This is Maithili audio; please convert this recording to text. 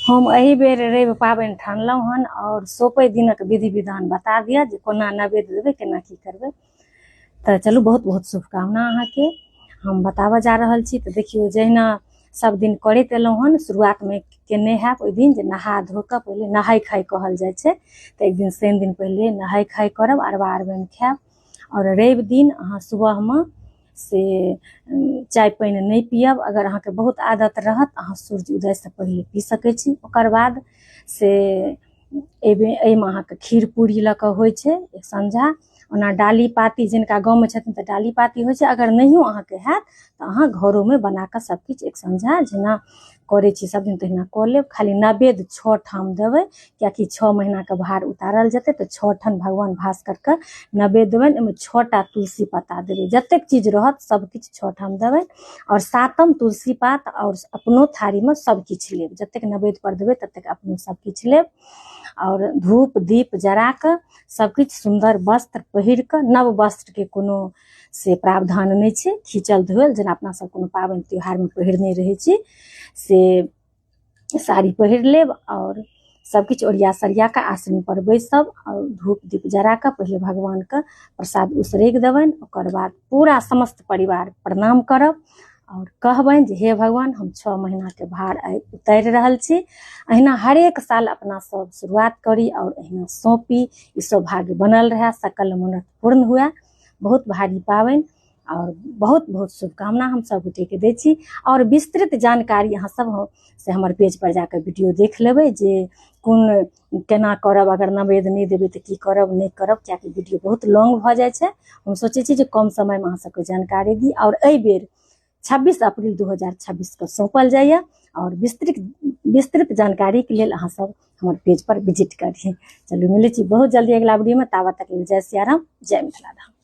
हम एहि बेर रवि पाबनि ठानलहुँ हन आओर सौंपै दिनक विधि विधान बता दिअ जे कोना नैवेद्य देबै, केना की करबै। तऽ चलू, बहुत बहुत शुभकामना अहाँके। हम बताबऽ जा रहल छी। तऽ देखियौ, जहिना सब दिन करैत एलहुँ हन, शुरुआतमे केने हैब ओहि दिन जे नहा धो कऽ पहिले नहाय खाय कहल जाइ छै। तऽ एक दिन शनि दिन पहिले नहाय खाय करब, अरबा अरबाइन खायब आओर रवि दिन अहाँ सुबहमे से चाय पानि नहि पियब। अगर अहाँके बहुत आदत रहत, अहाँ सूर्य उदयसँ पहिले पी सकै छी। ओकर बाद से एहिमे अहाँके खीर पूरी लऽ कऽ होइ छै एक सँझा। ओना डाली पाती जिनका गाँवमे छथिन तऽ डाली पाती होइ छै। अगर नहियो अहाँके हैत तऽ अहाँ घरोमे बना कऽ सबकिछु एक सँझा जेना करै छी सब दिन तहिना कऽ लेब। खाली नैवेद्य 6 ठाम देबै, कियाकि 6 महीनाके भार उतारल जेतै, तऽ 6 ठाम भगवान भास्करके नैवेद्य देबनि। ओहिमे 6टा तुलसी पत्ता देबै। जतेक चीज रहत सबकिछु 6 ठाम देबै आओर सातम तुलसी पात आओर अपनो थारीमे सबकिछु लेब। जतेक नैवेद्य पर देबै ततेक अपनो सबकिछु लेब आओर धूप दीप जरा कऽ सबकिछु सुन्दर वस्त्र पहिर कऽ, नव वस्त्रके कोनो से प्रावधान नहि छै, खींचल धोअल जेना अपना सब कोनो पाबनि त्योहारमे पहिरने रहै छी से साड़ी पहिर लेब आओर सबकिछु ओरिया सरिया कऽ आसन पर बैसब आओर धूप दीप जरा कऽ पहिले भगवानके प्रसाद उसरगि देबनि। ओकर बाद पूरा समस्त परिवार प्रणाम करब आओर कहबनि जे हे भगवान, हम 6 महीनाके भार आइ उतारि रहल छी। अहिना हरेक साल अपना सब शुरुआत करी आओर अहिना सौंपी। ई सौभाग्य बनल रहए, सकल मनोरथ पूर्ण हुए। बहुत भारी पाबनि आओर बहुत बहुत शुभकामना हम सब गोटेके दै छी। आओर विस्तृत जानकारी अहाँ सब से हमर पेज पर जाकऽ वीडियो देख लेबै जे कोन केना करब, अगर नैवेद्य नहि देबै तऽ की करब, नहि करब, कियाकि वीडियो बहुत लॉन्ग भऽ जाइ छै। हम सोचै छी जे कम समयमे अहाँ सबके जानकारी दी। आओर एहि बेर 26 अप्रैल 2026 के सौंपल जाइए आओर विस्तृत विस्तृत जानकारीके लेल अहाँ सब हमर पेज पर विजिट करी। चलू, मिलै छी बहुत जल्दी अगिला वीडियोमे। ताबत तक लेल जय सियाराम, जय मिथिला धाम।